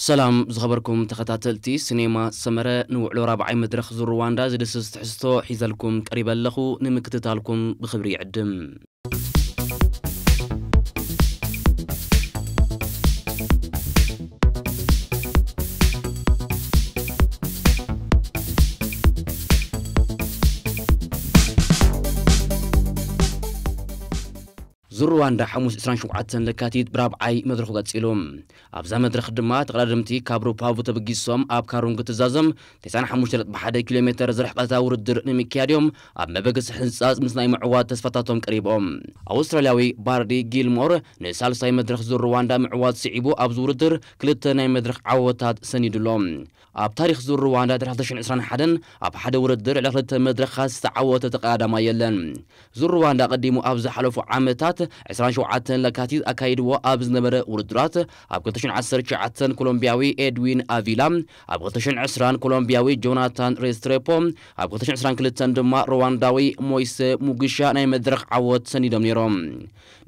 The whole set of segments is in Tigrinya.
ሰላም ዝኸበርኩም ተኸታተልቲ ሲኔማ ሰመረ፣ ንውዕሎ ራብዓይ መድረኽ ዙር ሩዋንዳ ዝድስስ ትሕዝቶ ሒዘልኩም ቀሪበ ኣለኹ። ንምክትታልኩም ብኽብሪ ይዕድም። ዙር ሩዋንዳ ሓሙስ ዕስራን ሸውዓተን ለካቲት ብራብዓይ መድረኹ ቀጺሉ። ኣብዛ መድረኽ ድማ ተቐዳደምቲ ካብ ሩፓቡ ተበጊሶም ኣብ ካሩንግ ትዛዘም ተስዓን ሓሙሽተ ነጥቢ ሓደ ኪሎ ሜተር ዝርሕቐታ ውድድር ንምክያድ እዮም ኣብ መበገሲ ሕንጻጽ ምስ ናይ ምዕዋት ተስፋታቶም ቀሪቦም። ኣውስትራልያዊ ባርዲ ጊልሞር ንሳልሳይ መድረኽ ዙር ሩዋንዳ ምዕዋት ስዒቡ ኣብዚ ውድድር ክልተ ናይ መድረኽ ዓወታት ሰኒዱሎ። ኣብ ታሪኽ ዙር ሩዋንዳ ድሕሪ ክልተ ሽሕን ዕስራን ሓደን ኣብ ሓደ ውድድር ልዕሊ ክልተ መድረኻት ዝተዓወተ ተቐዳዳማይ የለን። ዙር ሩዋንዳ ቀዲሙ ኣብ ዝሓለፉ ዓመታት ዕስራን ሸውዓተን ለካቲት ኣካይድዎ ኣብ ዝነበረ ውድድራት ኣብ ክልተ ሽሕን ዓሰርተ ትሽዓተን ኮሎምቢያዊ ኤድዊን ኣቪላ፣ ኣብ ክልተ ሽሕን ዕስራን ኮሎምቢያዊ ጆናታን ሬስትሬፖ፣ ኣብ ክልተ ሽሕን ዕስራን ክልተን ድማ ሩዋንዳዊ ሞይሰ ሙግሻ ናይ መድረኽ ዓወት ሰኒዶም ነይሮም።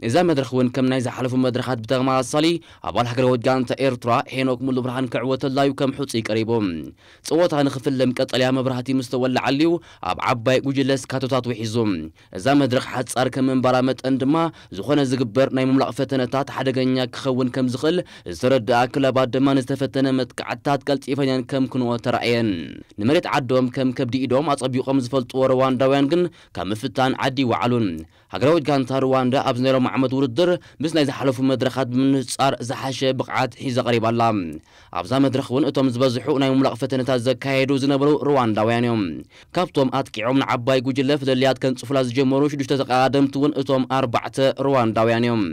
እዛ መድረኽ እውን ከም ናይ ዝሓለፉ መድረኻት ብተመሳሳሊ ኣባል ሃገራዊት ጋንታ ኤርትራ ሄኖክ ሙሉብርሃን ክዕወተላ እዩ ከም ሕጹይ ቀሪቡ። ጸወታ ንኽፍለም ቀጠልያ መብራህቲ ምስ ተወለዓሉ እዩ ኣብ ዓባይ ጉጅለ ስካቶታት ውሒዙ። እዛ መድረኽ ሓጻር ከም ምንባራ መጠን ድማ ዝኾነ ዝግበር ናይ ምምላቕ ፈተነታት ሓደገኛ ክኸውን ከም ዝኽእል ዝተረድኣ ክለባት ድማ ንዝተፈተነ መጥቃዕትታት ቀልጢፈን እየን ከም ክንኦ ተራእየን። ንመሬት ዓዶም ከም ከብዲ ኢዶም ኣጸቢቖም ዝፈልጥዎ ሩዋንዳውያን ግን ካብ ምፍታን ዓዲ ይወዓሉን። ሃገራዊት ጋንታ ሩዋንዳ ኣብዚ ናይ ሎሚ ዓመት ውድድር ምስ ናይ ዝሓለፉ መድረኻት ብምንጻር ዝሓሸ ብቕዓት ሒዛ ቀሪባ ኣላ። ኣብዛ መድረኽ እውን እቶም ዝበዝሑ ናይ ምምላቕ ፈተነታት ዘካየዱ ዝነበሩ ሩዋንዳውያን እዮም። ካብቶም ኣጥቂዖም ንዓባይ ጉጅለ ፍልልያት ከንጽፉላ ዝጀመሩ ሽዱሽተ ተቐዳደምቲ እውን እቶም ኣርባዕተ ሩዋንዳውያን እዮም።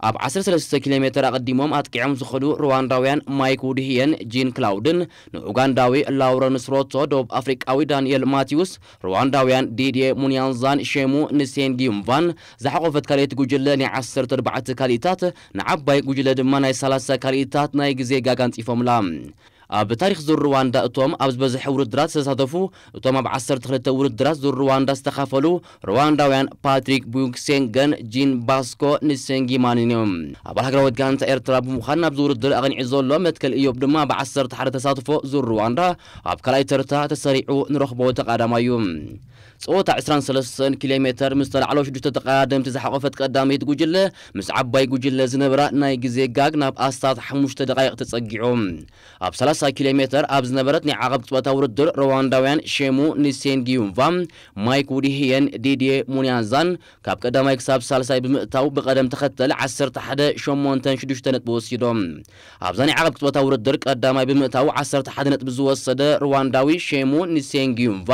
ኣብ ዓሰርተ ሰለስተ ኪሎ ሜተር ኣቐዲሞም ኣጥቂዖም ዝኸዱ ሩዋንዳውያን ማይክ ውድህየን ጂን ክላውድን ንኡጋንዳዊ ላውረንስ ሮቶ፣ ደቡብ ኣፍሪቃዊ ዳንኤል ማቲውስ፣ ሩዋንዳውያን ዲድየ ሙንያንዛን ሼሙ ንሴንጊዩምቫን ዝሓቖፈት ካልኣይቲ ጉጅለ ናይ ዓሰርተ ኣርባዕተ ካልኢታት፣ ንዓባይ ጉጅለ ድማ ናይ ሰላሳ ካልኢታት ናይ ግዜ ጋግ ኣንጺፎምላ። ኣብ ታሪኽ ዙር ሩዋንዳ እቶም ኣብ ዝበዝሐ ውድድራት ዝተሳተፉ፣ እቶም ኣብ ዓሰርተ ክልተ ውድድራት ዙር ሩዋንዳ ዝተኻፈሉ ሩዋንዳውያን ፓትሪክ ቡክሴንገን ጂን ባስኮ ንሴንጊማንን እዮም። ኣባል ሃገራዊት ጋንታ ኤርትራ ብምዃን ናብዚ ውድድር ኣቕኒዑ ዘሎ መትከል እዮብ ድማ ኣብ ዓሰርተ ሓደ ተሳትፎ ዙር ሩዋንዳ ኣብ ካልኣይ ተርታ ተሰሪዑ ንረኽቦ ተቐዳዳማይ እዩ። ጸወታ ዕስራን ሰለስተን ኪሎ ሜተር ምስ ተላዕሎ ሽዱሽተ ተቐዳደምቲ ዝሓቖፈት ቀዳመይቲ ጉጅለ ምስ ዓባይ ጉጅለ ዝነበራ ናይ ግዜ ጋግ ናብ ኣስታት ሓሙሽተ ደቓይቕ ተጸጊዑ። ኣብ ሰላሳ ኪሎ ሜተር ኣብ ዝነበረት ናይ ዓቐብ ቅጽበታ ውድድር ሩዋንዳውያን ሼሙ ንሴንጊዩምቫ፣ ማይክ ውዲህየን ዲድየ ሙንያዛን ካብ ቀዳማይ ክሳብ ሳልሳይ ብምእታው ብቐደም ተኸተል ዓሰርተ ሓደ ሸሞንተን ሽዱሽተ ነጥቢ ወሲዶም። ኣብዛ ናይ ዓቐብ ቅጽበታ ውድድር ቀዳማይ ብምእታው ዓሰርተ ሓደ ነጥቢ ዝወሰደ ሩዋንዳዊ ሼሙ ንሴንጊዩምቫ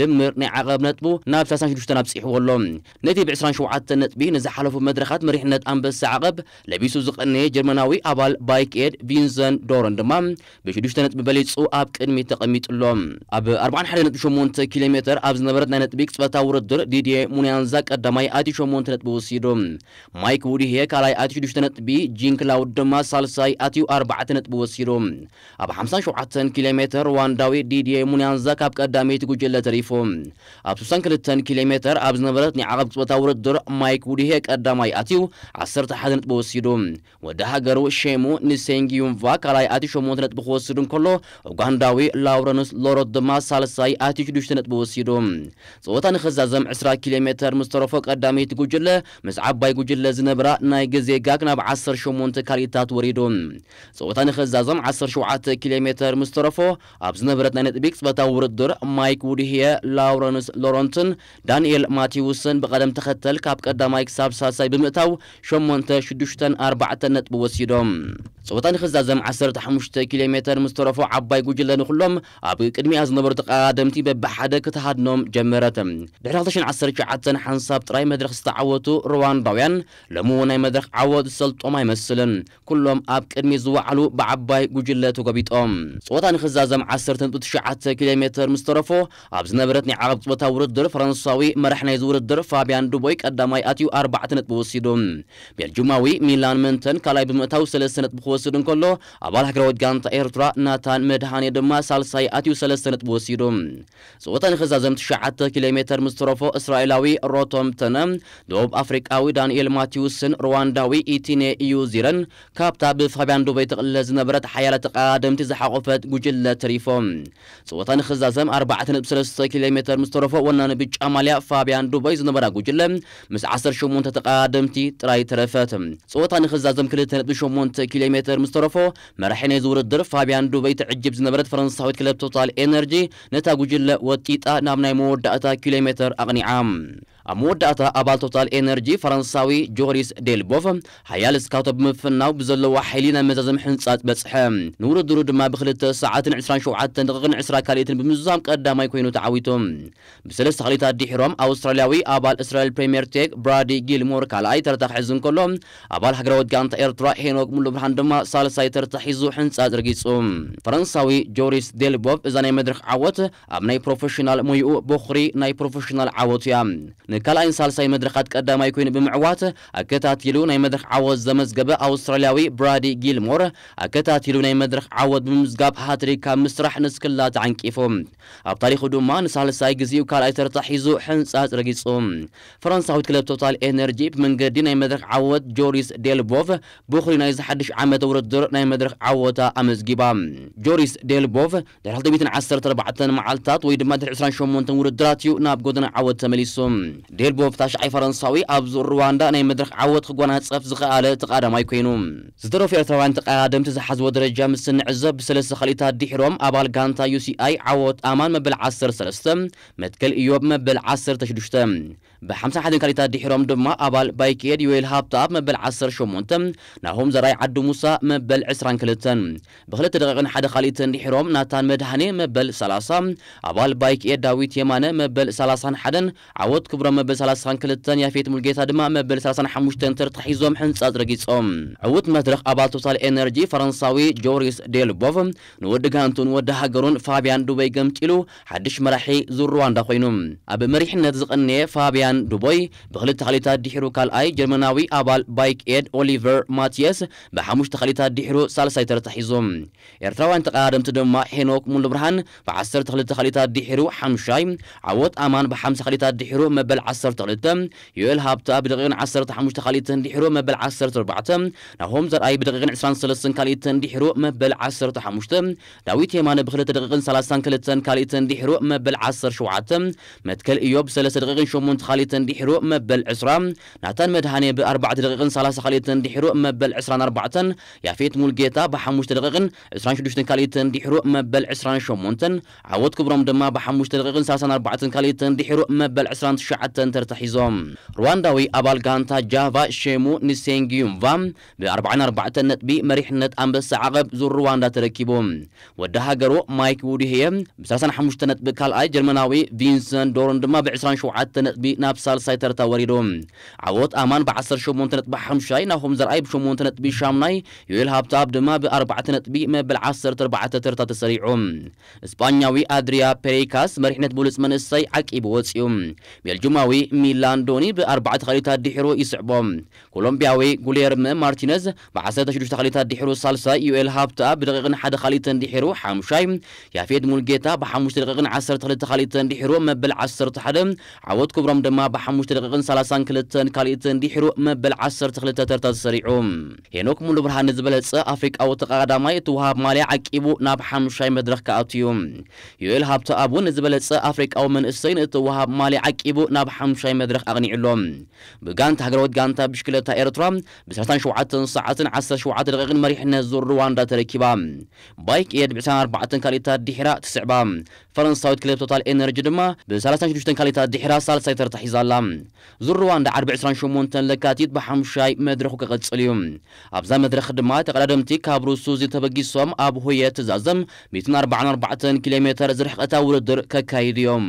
ድምር ናይ ዓቐብ ነጥቡ ናብ ሰላሳን ሽዱሽተን ኣብጺሕዎ ኣሎ። ነቲ ብ ዕስራን ሸውዓተን ነጥቢ ንዝሓለፉ መድረኻት መሪሕነት ኣንበሳ ዓቐብ ለቢሱ ዝቐነየ ጀርመናዊ ኣባል ባይክ ኤድ ቪንሰን ዶረን ድማ ብሽዱሽተ ነጥቢ በሊጹ ኣብ ቅድሚት ተቐሚጡ ኣሎ። ኣብ ኣርባዓን ሓደን ነጥቢ ሸሞንተ ኪሎ ሜተር ኣብ ዝነበረት ናይ ነጥቢ ቅጽበታ ውድድር ዲድየ ሙንያንዛ ቀዳማይ ኣትዩ ሸሞንተ ነጥቢ ወሲዱ። ማይክ ውድሄ ካልኣይ ኣትዩ ሽዱሽተ ነጥቢ፣ ጂን ክላውድ ድማ ሳልሳይ ኣትዩ ኣርባዕተ ነጥቢ ወሲዱ። ኣብ ሓምሳን ሸውዓተን ኪሎ ሜተር ሩዋንዳዊ ዲድየ ሙንያንዛ ካብ ቀዳመይቲ ጉጅለ ተሪፉ። ኣብ ስሳን ክልተን ኪሎ ሜተር ኣብ ዝነበረት ናይ ዓቐብ ቅጽበታ ውድድር ማይክ ውድሄ ቀዳማይ ኣትዩ ዓሰርተ ሓደ ነጥቢ ወሲዱ። ወዲ ሃገሩ ሼሙ ንሴንጊዩምቫ ካልኣይ ኣትዩ ሸሞንተ ነጥቢ ክወስድ እንከሎ፣ ኡጋንዳዊ ላውረንስ ሎሮት ድማ ሳልሳይ ኣትዩ ሽዱሽተ ነጥቢ ወሲዱ። ጸወታ ንኽዛዘም ዕስራ ኪሎ ሜተር ምስ ተረፎ ቀዳመይቲ ጉጅለ ምስ ዓባይ ጉጅለ ዝነብራ ናይ ግዜ ጋግ ናብ ዓሰርተ ሸሞንተ ካልኢታት ወሪዱ። ጸወታ ንኽዛዘም ዓሰርተ ሸውዓተ ኪሎ ሜተር ምስ ተረፎ ኣብ ዝነበረት ናይ ነጥቢ ቅጽበታዊ ውድድር ማይክ ውድህየ፣ ላውረንስ ሎሮንትን ዳንኤል ማቲውስን ብቐደም ተኸተል ካብ ቀዳማይ ክሳብ ሳልሳይ ብምእታው ሸሞንተ ሽዱሽተን ኣርባዕተን ነጥቢ ወሲዶም። ጸወታ ንኽዛዘም ዓሰርተ ሓሙሽተ ኪሎ ሜተር ምስ ተረፎ ዓባይ ጉጅለ ንኹሎም ኣብ ቅድሚኣ ዝነበሩ ተቐዳደምቲ በብሓደ ክትሃድኖም ጀመረት። ድሕሪ ክልተ ሽሕን ዓሰርተ ትሽዓተን ሓንሳብ ጥራይ መድረኽ ዝተዓወቱ ሩዋንዳውያን ሎሚ እውን ናይ መድረኽ ዓወት ዝሰልጦም ኣይመስልን። ኩሎም ኣብ ቅድሚት ዝወዓሉ ብዓባይ ጉጅለ ተጎቢጦም። ጸወታ ንኽዛዘም ዓሰርተ ነጥቢ ትሽዓተ ኪሎ ሜተር ምስ ተረፎ ኣብ ዝነበረት ናይ ዓቐብ እታ ውድድር ፈረንሳዊ መራሕ ናይዚ ውድድር ፋቢያን ዱቦይ ቀዳማይ ኣትዩ ኣርባዕተ ነጥቢ ወሲዱ። ቤልጁማዊ ሚላን መንተን ካልኣይ ብምእታው ሰለስተ ነጥቢ ክወስድ እንከሎ፣ ኣባል ሃገራዊት ጋንታ ኤርትራ ናታን መድሃኔ ድማ ሳልሳይ ኣትዩ ሰለስተ ነጥቢ ወሲዱ። ጸወታ ንኽዛዘም ትሽዓተ ኪሎ ሜተር ምስ ተረፎ፣ እስራኤላዊ ሮቶም ተነ፣ ደቡብ ኣፍሪቃዊ ዳንኤል ማቲውስን ሩዋንዳዊ ኢቲኔ ኢዩዚረን ካብታ ብፋብያን ዱበይ ትቕለስ ዝነበረት ሓያለ ተቐዳደምቲ ዝሓቖፈት ጉጅለ ተሪፎም። ጸወታ ንኽዛዘም ኣርባዕተ ነጥቢ ሰለስተ ኪሎ ሜተር ምስ ተረፎ፣ ወናኒ ብጫ ማልያ ፋብያን ዱበይ ዝነበራ ጉጅለ ምስ ዓሰርተ ሸሞንተ ተቐዳደምቲ ጥራይ ተረፈት። ጸወታ ንኽዛዘም ክልተ ነጥቢ ሸሞንተ ኪሎ ሜተር ምስ ተረፎ፣ መራሒ ናይዚ ውድድር ፋብያን ዱበይ ትዕጅብ ዝነበረት ፈረንሳዊት ክለብ ቶታል ኤነርጂ ነታ ጉጅለ ወጢጣ ናብ ናይ መወዳእታ ኪሎ ሜተር ኣቕኒዓ። ኣብ መወዳእታ ኣባል ቶታል ኤነርጂ ፈረንሳዊ ጆሪስ ዴልቦቭ ሓያል ስካቶ ብምፍናው ብዘለዎ ሓይሊ ናይ መዛዘም ሕንጻጽ በጽሐ። ንውድድሩ ድማ ብክልተ ሰዓትን ዕስራን ሸውዓተን ደቂቕን ዕስራ ካልኢትን ብምዝዛም ቀዳማይ ኮይኑ ተዓዊቱ። ብሰለስተ ካልኢታት ድሒሮም ኣውስትራልያዊ ኣባል እስራኤል ፕሪምየር ቴክ ብራዲ ጊልሞር ካልኣይ ተርታ ክሕዝ እንከሎ፣ ኣባል ሃገራዊት ጋንታ ኤርትራ ሄኖክ ሙሉ ብርሃን ድማ ሳልሳይ ተርታ ሒዙ ሕንጻጽ ረጊጹ። ፈረንሳዊ ጆሪስ ዴልቦቭ እዛ ናይ መድረኽ ዓወት ኣብ ናይ ፕሮፌሽናል ሞይኡ በኹሪ ናይ ፕሮፌሽናል ዓወቱ እያ። ንካልኣይን ሳልሳይ መድረኻት ቀዳማይ ኮይኑ ብምዕዋት ኣከታቲሉ ናይ መድረኽ ዓወት ዘመዝገበ ኣውስትራልያዊ ብራዲ ጊልሞር ኣከታቲሉ ናይ መድረኽ ዓወት ብምምዝጋብ ሃትሪክ ካብ ምስራሕ ንስክላ ተዓንቂፉ። ኣብ ታሪኹ ድማ ንሳልሳይ ግዜኡ ካልኣይ ተርታ ሒዙ ሕንጻጽ ረጊጹ። ፈረንሳዊት ክለብ ቶታል ኤነርጂ ብመንገዲ ናይ መድረኽ ዓወት ጆሪስ ዴልቦቭ በኹሪ ናይዚ ሓድሽ ዓመት ውድድር ናይ መድረኽ ዓወታ ኣመዝጊባ። ጆሪስ ዴልቦቭ ድሕሪ ክልተ ሚእትን ዓሰርተ ኣርባዕተን መዓልታት ወይ ድማ ድሕሪ ዕስራን ሸሞንተን ውድድራት እዩ ናብ ጎደና ዓወት ተመሊሱ። ዴልቦቭ ታሽዓይ ፈረንሳዊ ኣብ ዙር ሩዋንዳ ናይ መድረኽ ዓወት ክጎናጸፍ ዝኸኣለ እቲ ቀዳማይ ኮይኑ። ዝተረፉ ኤርትራውያን ተቐዳደምቲ ዝሓዝዎ ደረጃ ምስ እንዕዘብ፣ ብሰለስተ ካልኢታት ድሒሮም ኣባል ጋንታ ዩ ሲ ኣይ ዓወት ኣማን መበል ዓሰርተ ሰለስተ፣ መትከል ኢዮብ መበል ዓሰርተ ሽዱሽተ፣ ብሓምሳን ሓደን ካልኢታት ድሒሮም ድማ ኣባል ባይክኤድ ዮኤል ሃብተኣብ መበል ዓሰርተ ሸሞንተ፣ ናሆም ዘርኣይ ዓዲ ሙሳ መበል ዕስራን ክልተን፣ ብክልተ ደቂቕን ሓደ ካልኢትን ድሒሮም ናታን መድሃኔ መበል ሰላሳ፣ ኣባል ባይክኤድ ዳዊት የማነ መበል ሰላሳን ሓደን፣ ዓወት ክብሮም መበል ሰላሳን ክልተን፣ ያፌት ሙልጌታ ድማ መበል ሰላሳን ሓሙሽተን ተርታ ሒዞም ሕንጻጽ ረጊጾም። ዕዉት መድረኽ ኣባል ቶታል ኤነርጂ ፈረንሳዊ ጆሪስ ዴልቦቭ ንወዲ ጋንቱን ወዲ ሃገሩን ፋብያን ዱበይ ገምጢሉ ሓድሽ መራሒ ዙር ሩዋንዳ ኮይኑ። ኣብ መሪሕነት ዝቐነየ ፋብያን ዱቦይ ብክልተ ካልኢታት ድሒሩ ካልኣይ፣ ጀርመናዊ ኣባል ባይክ ኤድ ኦሊቨር ማቲየስ ብሓሙሽተ ካልኢታት ድሒሩ ሳልሳይ ተርታ ሒዙ። ኤርትራውያን ተቐዳደምቲ ድማ ሄኖክ ሙሉብርሃን ብዓሰርተ ክልተ ካልኢታት ድሒሩ ሓምሻይ፣ ዓወት ኣማን ብሓምሳ ካልኢታት ድሒሩ መበል ዓሰርተ ክልተ፣ ዮኤል ሃብተኣብ ብደቂቕን ዓሰርተ ሓሙሽተ ካልኢትን ድሒሩ መበል ዓሰርተ ኣርባዕተ፣ ናሆም ዘርኣይ ብደቂቕን ዕስራን ሰለስተን ካልኢትን ድሒሩ መበል ዓሰርተ ሓሙሽተ፣ ዳዊት የማነ ብክልተ ደቂቕን ሰላሳን ክልተን ካልኢትን ድሒሩ መበል ዓሰርተ ሸውዓተ፣ መትከል እዮብ ብሰለስተ ደቂቕን ሸሞንተ ካልኢትን ድሒሩ መበል ዕስራ፣ ናታን መድሃኔ ብኣርባዕተ ደቂቕን ሰላሳ ካልኢትን ድሒሩ መበል ዕስራን ኣርባዕተን፣ ያፌት ሙልጌታ ብሓሙሽተ ደቂቕን ዕስራን ሽዱሽተን ካልኢትን ድሒሩ መበል ዕስራን ሸሞንተን፣ ዓወት ክብሮም ድማ ብሓሙሽተ ደቂቕን ሰላሳን ኣርባዕተን ካልኢትን ድሒሩ መበል ዕስራን ትሽዓተን ተርታ ሒዞም። ሩዋንዳዊ ኣባል ጋንታ ጃቫ ሼሙ ንሴንጊዩምቫ ብኣርባዓን ኣርባዕተን ነጥቢ መሪሕነት ኣንበሳ ዓቐብ ዙር ሩዋንዳ ተረኪቡ። ወዲ ሃገሩ ማይክ ውድሄየ ብሰላሳን ሓሙሽተ ነጥቢ ካልኣይ፣ ጀርመናዊ ቪንሰንት ዶሮን ድማ ብዕስራን ሸውዓተ ነጥቢ ናብ ሳልሳይ ተርታ ወሪዱ። ዓወት ኣማን ብዓሰርተ ሸሞንተ ነጥቢ ሓምሻይ፣ ናሆም ዘርኣይ ብሸሞንተ ነጥቢ ሻምናይ፣ ዮኤል ሃብተኣብ ድማ ብኣርባዕተ ነጥቢ መበል ዓሰርተ ኣርባዕተ ተርታ ተሰሪዑ። እስጳኛዊ ኣድሪያ ፔሬካስ መሪሕነት ብሉጽ መንእሰይ ዓቂቡ ወጺኡ። ቤልጁማዊ ሚላን ዶኒ ብኣርባዕተ ካልኢታት ድሒሩ ይስዕቦ። ኮሎምቢያዊ ጉሌርመ ማርቲነዝ ብዓሰርተ ሽዱሽተ ካልኢታት ድሒሩ ሳልሳይ፣ ዩኤል ሃብታ ብደቂቕን ሓደ ካልኢትን ድሒሩ ሓሙሻይ፣ ያፌት ሙልጌታ ብሓሙሽተ ደቂቕን ዓሰርተ ክልተ ካልኢትን ድሒሩ መበል ዓሰርተ ሓደ፣ ዓወት ክብሮም ድማ ብሓሙሽተ ደቂቕን ሰላሳን ክልተን ካልኢትን ድሒሩ መበል ዓሰርተ ክልተ ተርታ ተሰሪዑ። ሄኖክ ሙሉ ብርሃን ንዝበለጸ ኣፍሪቃዊ ተቐዳዳማይ እትወሃብ ማልያ ዓቂቡ ናብ ሓሙሻይ መድረኽ ክኣቱ እዩ። ዩኤል ሃብተኣብ እውን ንዝበለጸ ኣፍሪቃዊ መንእሰይ ንእትወሃብ ማልያ ዓቂቡ ናብ ሓሙሻይ መድረኽ ኣቕኒዑ ኣሎ። ብጋንታ ሃገራዊት ጋንታ ብሽክለታ ኤርትራ ብሰላሳን ሸውዓተን ሰዓትን ዓሰርተ ሸውዓተ ደቂቕን መሪሕነት ዙር ሩዋንዳ ተረኪባ። ባይክ ኤድ ብዕስራን ኣርባዕተን ካልኢታት ድሒራ ትስዕባ። ፈረንሳዊት ክለብ ቶታል ኤነርጂ ድማ ብሰላሳን ሽዱሽተን ካልኢታት ድሒራ ሳልሳይ ተርታ ሒዛ ኣላ። ዙር ሩዋንዳ ዓርቢ ዕስራን ሸሞንተን ለካቲት ብሓሙሻይ መድረኹ ክቕጽል እዩ። ኣብዛ መድረኽ ድማ ተቐዳደምቲ ካብ ሩሱዚ ተበጊሶም ኣብ ሆየ ትዛዘም ሚእትን ኣርባዓን ኣርባዕተን ኪሎ ሜተር ዝርሕቐታ ውድድር ከካይዱ እዮም።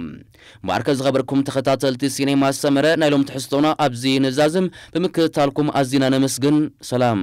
ማርከ ዝኸበርኩም ተኸታተልቲ ሲኔማ ሰመረ፣ ናይ ሎም ትሕዝቶና ኣብዚ ንዛዝም። ብምክትታልኩም ኣዚና ነመስግን። ሰላም።